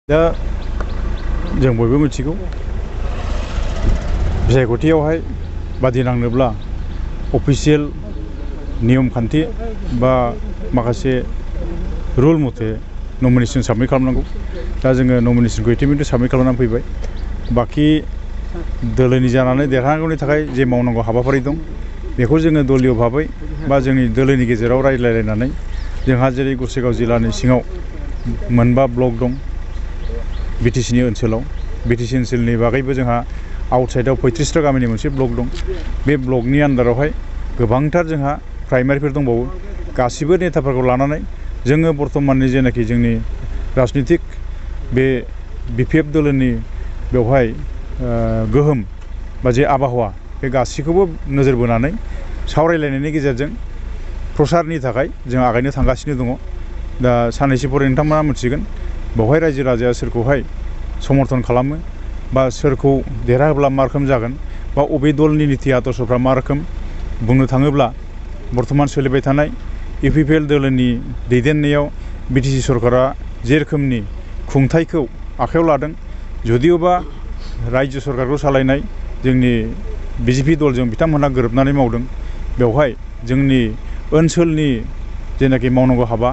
दा जों बयबो मिथिगौ बिसायख'थियावहाय बादि नांनोब्ला अफिसियेल नियम खान्थि बा माखासे रुल मथे नमिनेशन साबमिट खालामनांगौ। दा जोङो नमिनेशनखौ इतिमধ্যे साबमिट खालामनानै फैबाय। बाखि दोलोनि जानानै देरहानांगौनि थाखाय जे मावनांगौ हाबाफारि दं बेखौ जोङो दलीय भाबै बा जोंनि दोलोनि गेजेराव रायज्लायलायनानै जोंहा जेरै गसाइगाव जिल्लानि सिङाव मोनबा ब्लक दं बिटिसिनि ओनसोलाव। बिटिसि ओनसोलनि बागैबो जोंहा आउटसाइडआव 35टा गामिनि मोनसे ब्लक दं। बे ब्लकनि आन्दारावहाय गोबांथार जोंहा प्राइमारिफोर दंबावो। गासिबो नेताफोरखौ लानानै जोङो बर्तमाननि जेनाखि जोंनि राजनितिक बे बिपिएफ दोलोनि बेवहाय गोहोम बा जे आबहावा बे गासैखौबो नोजोर बोनानै सावरायलायनायनि गेजेरजों प्रसारनि थाखाय जों आगायनो थांगासिनो दङ। दा साननैसो ପରେ नोंथांमोना मिथिगोन बेवहाय रायजो राजाया सोरखौहाय समर्थन खालामो बा सोरखौ देरहाहोब्ला मा रोखोम जागोन बा अबे दलनि नीति आदर्शफ्रा मा रोखोम। बुंनो थाङोब्ला बर्तमान सोलिबाय थानाय इउपिपिएल दोलोनि दैदेननायाव बिटिसि सरकारा जे रोखोमनि खुंथायखौ आखायाव लादों, जुदिअबा रायजो सरकारखौ सालायनाय जोंनि बिजेपि दलजों बिथांमोनहा गोरोबनानै मावदों। बेवहाय जोंनि ओनसोलनि जेनाखि मावनांगौ हाबा,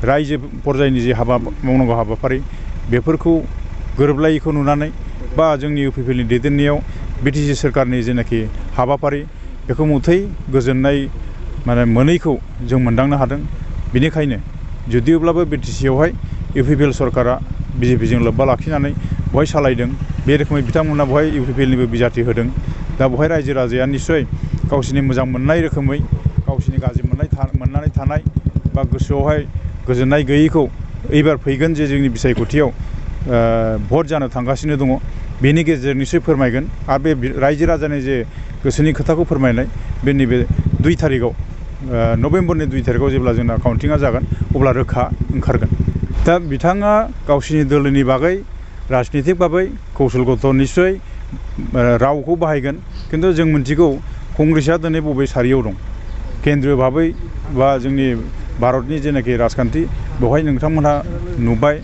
रायजो पर्यायनि जे हाबा मावनांगौ हाबाफारि बेफोरखौ गोरोबलायैखौ नुनानै बा जोंनि इउपिपिएलनि दैदेननायाव बिटिसि सरकारनि जेनाखि हाबाफारि बेखौ मुथै गोजोननाय मोनैखौ जों मोनदांनो हादों। बेनिखायनो जुदिअब्लाबो बिटिसियावहाय इउपिपिएल सरकारा बिजेपिजों लोब्बा लाखिनानै बहाय सालायदों, बे रोखोमै बिथांमोना बहाय इउपिपिएलनिबो बिजाथि होदों। दा बहाय रायजो राजाया निस्सय गावसिनि मोजां मोननाय रोखोमै गावसिनि गाज्रि मोननानै थानाय बा गोसोआवहाय गोजोननाय गैयैखौ एबार फैगोन जे जोंनि बिसायख'थियाव भट जानो थांगासिनो दङ बेनि गेजेरजों निस्सय फोरमायगोन। आरो बे रायजो राजानि जे गोसोनि खोथाखौ फोरमायनाय बे नैबे 2 तारिखआव नभेम्बरनि 2 तारिखआव जेब्ला जोंना काउन्टिंआ जागोन अब्ला रोखा ओंखारगोन। दा बिथाङा गावसिनि दोलोनि बागै राजनितिक भाबै कौशलगत निस्सय रावखौ बाहायगोन, खिन्थु जों मिन्थिगौ कंग्रेसआ दिनै बबे सारियाव दं। केन्द्रीय भाबै बा जोंनि भारतनि जेनाखि राजखान्थि बेवहाय नोंथांमोनहा नुबाय,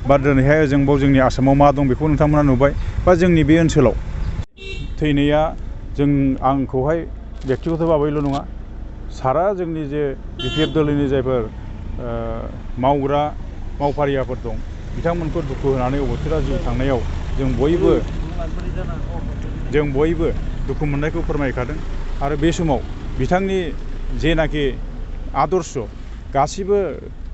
बा दिनैहाय ओजोंबाव जोंनि आसामाव मा दं बेखौ नोंथांमोनहा नुबाय, बा जोंनि बे ओनसोलाव थैनाया आंखौहाय बेक्तिगत भाबैल' नङा, सारा जोंनि जे बिपिएफ दोलोनि जायफोर मावफारियाफोर दं बिथांमोनखौ दुखु होनानै अबथिरा जिउ थांनायाव जों बयबो दुखु मोननायखौ फोरमायखादों। आरो बे समाव बिथांनि जेनाखि आदर्श गासिबो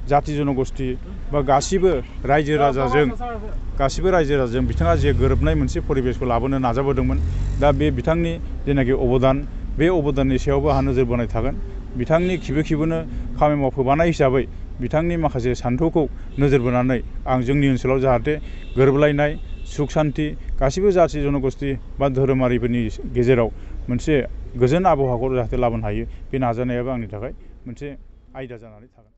जाति जनगोष्ठी बा गासिबो रायजो राजाजों बिथाङा जे गोरोबनाय मोनसे परिबेसखौ लाबोनो नाजाबोदोंमोन। दा बे बिथांनि जेनाखि अबदान बे अबदाननि सायावबो आंहा नोजोर बोनाय थागोन। बिथांनि खिबुनो खामानि मावफोबानाय हिसाबै बिथांनि माखासे सान्थौखौ नोजोर बोनानै आं जोंनि ओनसोलाव जाहाथे गोरोबलायनाय सुख शान्ति गासिबो जाति जनगोष्ठी बा धोरोमारिफोरनि गेजेराव मोनसे गोजोन आबहावाखौ जाहाथे लाबोनो हायो, बे नाजानायाबो आंनि थाखाय मोनसे आयदा जानानै थागोन।